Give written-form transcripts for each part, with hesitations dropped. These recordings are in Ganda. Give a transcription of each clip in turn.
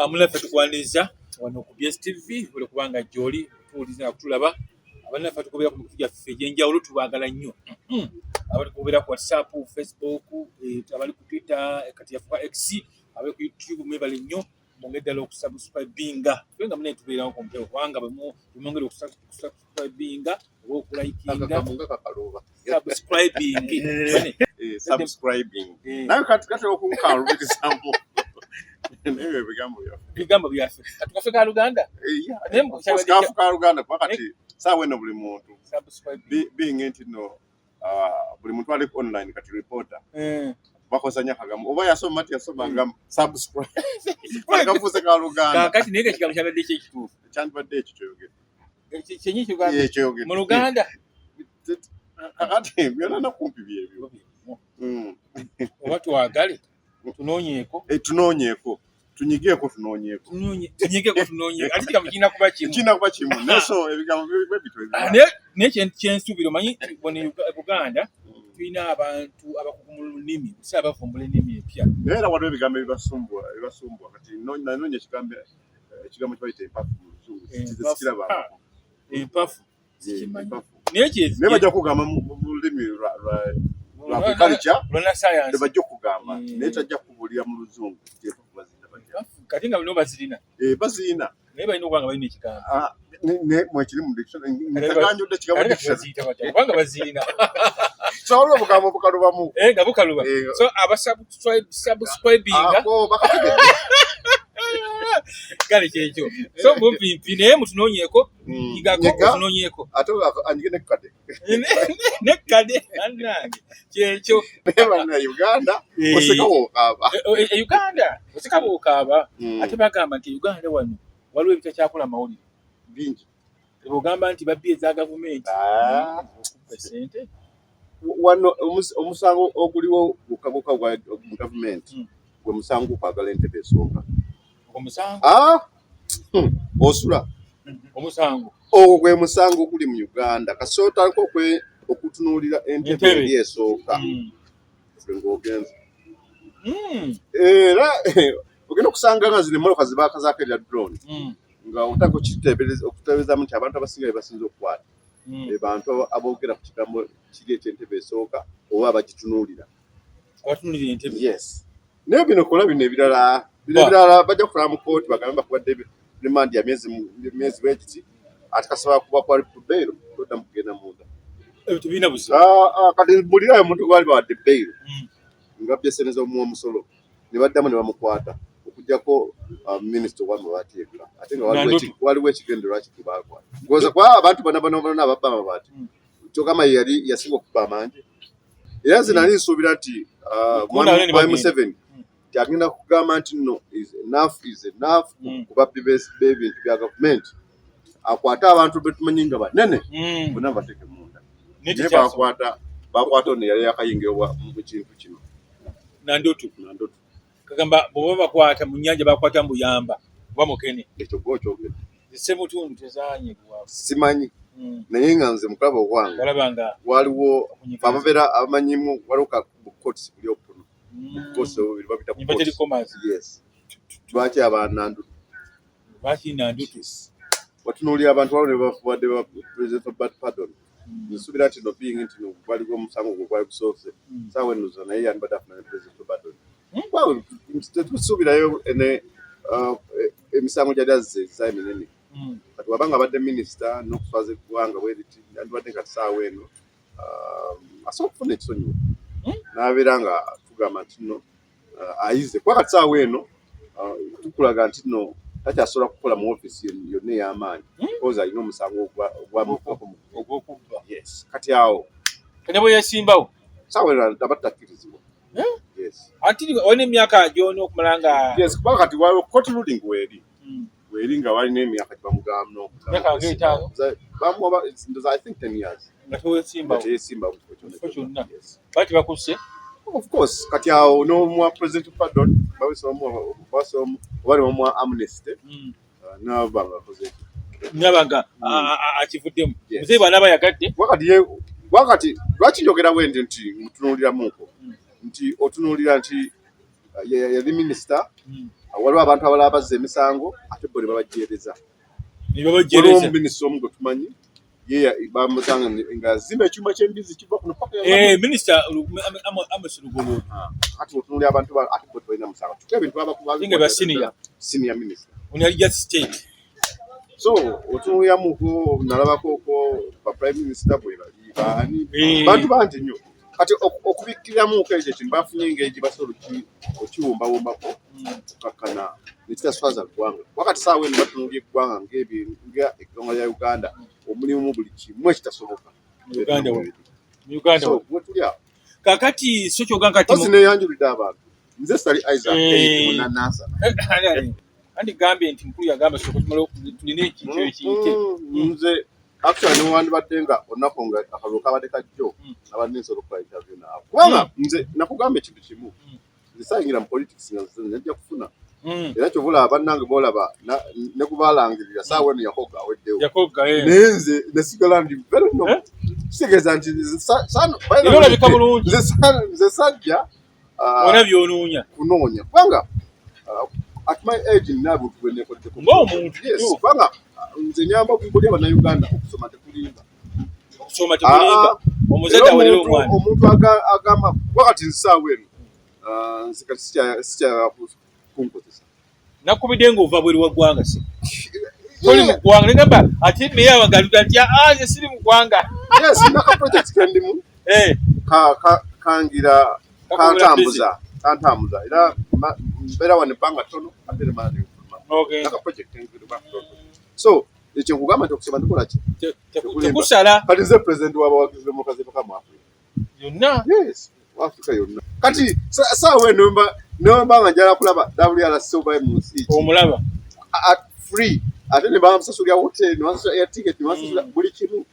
Munaffe, tukwaniriza wano ku BSTV buli kubanga gy'oli tuwuliza nga kutulaba. Abannaffe batukubira ku mikutu gyaffe egy'enjawulo, tubaagala nnyo. Abatukubira ku WhatsApp, Facebook, abali ku Twitter, kati yafuka X, abali ku YouTube, mwebale nnyo, mwongere ddala okusubscribinga kubanga munaye tubeerawo ku mpewo, kubanga bwemwongera okusubscribinga oba okulikinga, subscribing. Subscribing naye kati katera okunkalubikizamu naye ebigambo byaffe. Ebigambo byaffe kati kafe ka Luganda. Kafu ka Luganda, kuba kati saawa eno buli muntu, being nti no buli muntu ali online kati reporter, bakoza nnyo akagambo, oba yasoma ti yasoma nga subscribe, kafuuse ka Luganda. Kakati naye ekigambo kyabadde ki ekituufu? Kyandibadde ekyo kyogere. Kyenyi kyogere mu Luganda. Kakati byonna nakumpi byebyo. Oba twagale tunoonyeeko. Tunoonyeeko, tunyigeeko, tunoonyeeko. Tunyigeko, tunoonyeeko, ate ekigambo kirina kuba kimu. Kirina kuba kimu, naye so ebigambo bwe bityo. Naye kyensuubira, omanyi wano Buganda tulina abantu abakugu mu lulimi, si abavumbula ennimi empya. Naye era waliwo ebigambo ebibasumbuwa, ebibasumbuwa. Kati nanoonya ekigambo kibayita empafu mu Luzungu, kirabangako. Empafu naye. Naye bajja kugamba mu lulimi lwa agriculture, tebajja okugamba, naye tajja kubuulira mu Luzungu nti empafu baziyita batya. Kati nga bino bazirina. Bazirina. Naye balina okuba nga balina ekigambo. Mwekiri mu dictionary, ntaganjudde ekigambo dictionary. Kubanga bazirina. So waliwo obugambo obukalubamu. Nga bukaluba. So abasubscribinga kale kyekyo. So bumpimpi, naye mutunoonyeeko, yigako, otunoonyeeko. Ate anyige nekkade. Nekkade, annange, kyekyo. Naye banna Uganda, oseka bw'okaaba. Uganda oseka bw'okaaba. Ate bagamba nti Uganda wano waliwo ebitakyakola mawulire. Bingi. Bwogamba nti babbi eza gavumenti, okubba sente. Wano omusango oguliwo gwokka gwokka mu gavumenti gwe musango okwagala entebe esooka. Omusango? Ah! Osula. Omusango. Ogwo gwe musango oguli mu Uganda. Kasita otandika okutunuulira entebe eri esooka, ng'ogenza era ogenda okusanga nga zino emmotoka zibaakazaako erya drone, nga otandika okuteeberezamu nti abantu abasinga be basinza okukwata be bantu aboogera ku kigambo kiri eky'entebe esooka oba abagitunuulira. Abatunuulira entebe. Yes, naye bino kola bino ebirala, bino ebirala bajja kutwala mu kooti, bagambe bakuwadde remand ya myezi bwegiti, ate kasaba kuba kwali ku bail, todda mu kugenda munda. Ebyo tebirina buzibu. Kati mbulirayo omuntu gwali bawadde bail nga babbye omuwa omusolo, ne baddamu ne bamukwata, okuggyako minisita ow'amabaati yekka, ate nga waliwo ekigendererwa ki bakwata ngoza kuba abantu bonna bonna bonna ababba amabaati, kyogamba ye yali yasinga okuba amangi. Era nze nali nsuubira nti mwami Museveni nti agenda kugamba nti no, is enough is enough ku babbi b'ebintu bya gavumenti, akwate abantu betumanyi nga banene bonna bateeke munda, naye bakwata ono yali yakayingira mu kintu kino. Nandutu. Nandutu. Kagamba bw'oba bakwata mu nnyanja, bakwata mu buyamba oba mukene. Ekyo gwe okyogedde. Semutundu tezanyibwa. Simanyi, naye nga nze mukulaba okwange walaba nga waliwo ababeera abamanyimu, waliwo ka bukotisi buli obutono, bukotisi obubiri babita. Inverted commas. Yes, lwaki abanandutu? Lwaki Nandutu? Watunuulira abantu waliwo ne bafuwadde ba president of pardon. Nsuubira nti no, being nti no gwaliwo omusango gwe gwali gusoose, saawa eno naye yandibadde afuna ne president pardon. Well, tetusuubirayo ne emisango gyali azze eza eminene. Kati wabanga abadde minisita n'okuswaza eggwanga bweriti, yandibadde kati saawa eno asobola okufuna ekisonyiwo n'abeera nga tugamba nti no, ayize, kuba kati saawa eno tukulaga nti no, takyasobola kukola mu ofiisi yonna ey'amaanyi because alina omusango ogwamukako. Ogwokubba. Yes, kati awo ne bwe yesimbawo. Saawa eno aba takkirizibwa. Yes. Anti olina emyaka gy'olina okumala nga Yes, kuba kati waliwo court ruling weeri nga walina emyaka gyebamugamba. Emyaka ng'etaano. Bamuwa, ndowooza, I think 10 years. Nga tewesimbawo. Nga teyesimbawo mu kifo kyonna. Kifo kyonna. Yes. Bati bakusse. Of course, kati awo n'omuwa president pardon, oba nebamuwa amnesty, naba nga akoze. Naba nga akivuddemu. Muzeeyi bw'anaaba yagadde. Wakati ye wakati lwaki njogera bwe nti nti mutunuuliramuko nti otunuulira nti yali minisita. Waliwo abantu abalala bazza emisango, ate bo ne babajjeereza. Ne Waliwo babajjeereza. Omuminisita omu gwe tumanyi, ye bamusanga nga azimba ekyuma ky'embizi kiva kuno paka Minisita Amos Lugoloobi. Kati otunuulira abantu ate bo tebalina musango, kyokka ebintu babakuba. Nga ba senior. Senior minister. Ono yali just state. So otunuuliramuko, nalabako ko ba prime minister bwe bali baani, bantu bangi nnyo. Kati okubikkiriramuko ekyo ekintu, bafunye engeri gye basobola okiwumbawumbako okukakkana nekitaswaza ggwanga. Wakati saawa eno batunuulira eggwanga nga eggwanga lya Uganda, omulimu buli kimu ekitasoboka. Mu Uganda wano. Mu Uganda So wano. wetuli awo. Kakati so kyoga kati Tosi neyanjulidde abantu, nze Ssali Isaac Munanansana. Andi gambye nti mukulu yagamba sooka tumale tulina ekintu ekiyite. Nze actually newandibadde nga olunaku nga akalulu kabadde kajjo, nabadde nsobola okukola interview naawe, kubanga nze nakugamba ekintu kimu: nze saayingira mu politics nga nze najja kufuna. Era kyova olaba bannange boolaba ne kubalangirira saawa eno yakoga aweddewo. Yakoga, eh. Naye nze nesigala ndi very normal. Eh? Kitegeeza nti nze by the Era way, olabika bulungi. Nze sajja Wona byonoonya. Kunoonya, kubanga at my age nina ebintu bwe neekoleddeko. Ng'omuntu, Yes, yo. kubanga nze nyamba buli Abannayuganda, okusoma tekulimba. Okusoma tekulimba. Ah, Omuzadde era awerera omuntu omwana. Omuntu agamba wakati nsaawa eno, nze kati sikyayagala kunkozesa. Nakubidde ng'ova bweru wa ggwanga, si toli mu ggwanga, negamba ate meya wange aluga nti, "Ah, nze siri mu ggwanga." Yes, naka project kendimu kangira Kakubula. kantambuza, era mbeera wano ebbanga ttono, ate nemala nenfuluma. N'ogenda. Naka project nfuluma tono. So ekyo nkugamba nti okusoma ndikola ki? Tekusala. Kati nze president w'abawagizi b'emmotoka z'empaka mu Africa. Yonna. Yes, mu Africa yonna. Kati saawa eno nemba nga njala kulaba WRC oba mu nsi ki, Omulaba. Free, ate ne bamusasulira hotel, ne bamusasula air ticket, ne bamusasula buli kimu.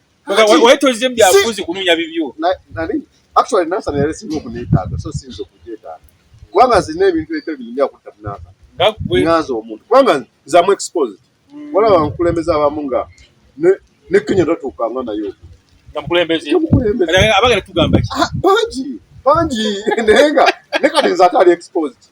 Wetoze mu byabufuzi kunoonya bibyo. Nali actually Nansana yali singa okuneetaaga, so siyinza okugyetaaga, kubanga nzina ebintu ebitali binyinja kudda mu Nansana. Nga gwe. Nganze omuntu, kubanga nze amu exposed. Walaba nkulembeze abamu nga ne Kenya tatuukanga nayo. Nga mukulembeze. Mukulembeze. Abagala tugamba ki? Ah, bangi bangi, naye nga ne kati nze ate ali exposed.